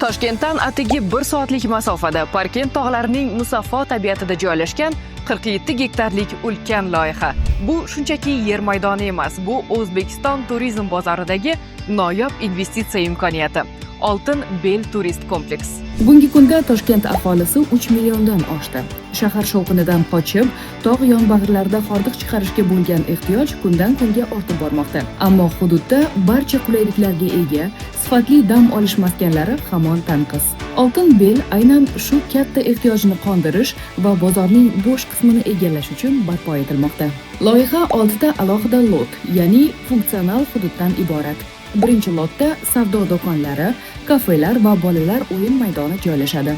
Toshkentdan atigi 1 soatlik masofada, Parkent tog'larining musaffo tabiatida joylashgan 47 gektarlik ulkan loyiha. Bu shunchaki yer maydoni emas, bu O'zbekiston turizm bozoridagi noyob investitsiya imkoniyati. Oltin Bel turist kompleks. Bugungi kunda Toshkent aholisi 3 milliondan oshdi. Shahar shovqinidan qochib, tog' yonbag'irlarida hordiq chiqarishga bo'lgan ehtiyoj kundan kunga ortib bormoqda. Ammo hududda barcha qulayliklarga ega, sifatli dam olish maskanlari hamon tanqis. Oltin Bel aynan shu katta ehtiyojni qondirish va bozorning bo'sh qismini egallash uchun barpo etilmoqda. Loyiha oltita alohida lot, ya'ni funksional hududdan iborat. Birinchi lotda savdo do'konlari, kafelar va bolalar o'yin maydoni joylashadi.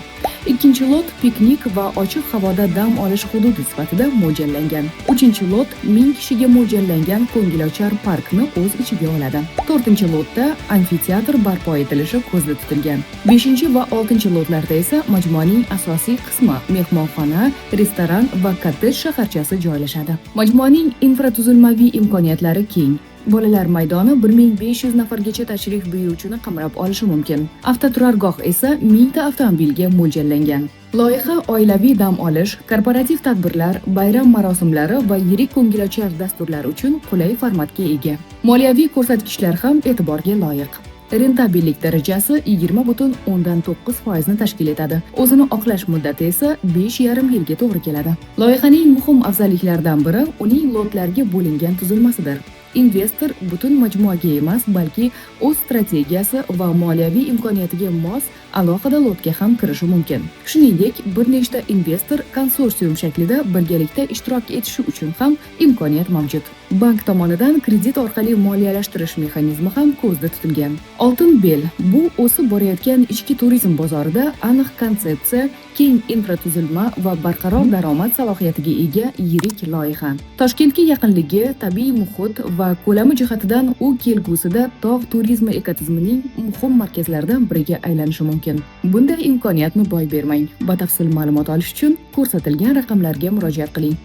Ikkinchi lot piknik va ochiq havoda dam olish hududi sifatida mo'ljallangan. Uchinchi lot 1000 kishiga mo'ljallangan ko'ngilochar parkni o'z ichiga oladi. To'rtinchi lotda amfiteatr barpo etilishi ko'zda tutilgan. Beshinchi va oltinchi lotlarda esa majmuaning asosiy qismi: mehmonxona, restoran va kottej shaharchasi joylashadi. Majmuaning infratuzilmaviy imkoniyatlari keng. Bolalar maydoni 1500 nafargacha tashrif buyuruvchini qamrab olishi mumkin. Avtoturargoh esa 1000 ta avtomobilga mo'ljallangan. Loyiha oilaviy dam olish, korporativ tadbirlar, bayram marosimlari va yirik ko'ngilochar dasturlar uchun qulay formatga ega. Moliyaviy ko'rsatkichlar ham e'tiborga loyiq. Rentabellik darajasi 20,9% ni tashkil etadi. O'zini oqlash muddati esa 5,5 yilga to'g'ri keladi. Loyihaning muhim afzalliklaridan biri uning lotlarga bo'lingan tuzilmasidir. Investor butun majmuaga emas, balki o'z strategiyasi va moliyaviy imkoniyatiga mos alohida lotga ham kirishi mumkin. Shuningdek, bir nechta investor konsorsium shaklida birgalikda ishtirok etishi uchun ham imkoniyat mavjud. Bank tomonidan kredit orqali moliyalashtirish mexanizmi ham ko'zda tutilgan. Oltin Bel bu o'sib borayotgan ichki turizm bozorida aniq konsepsiya, keng infratuzilma va barqaror daromad salohiyatiga ega yirik loyiha. Toshkentga yaqinligi, tabiiy muhit va ko'lami jihatidan u kelgusida tog' turizmi ekotizimining muhim markazlaridan biriga aylanishi mumkin. Bunday imkoniyatni boy bermang. Batafsil ma'lumot olish uchun ko'rsatilgan raqamlarga murojaat qiling.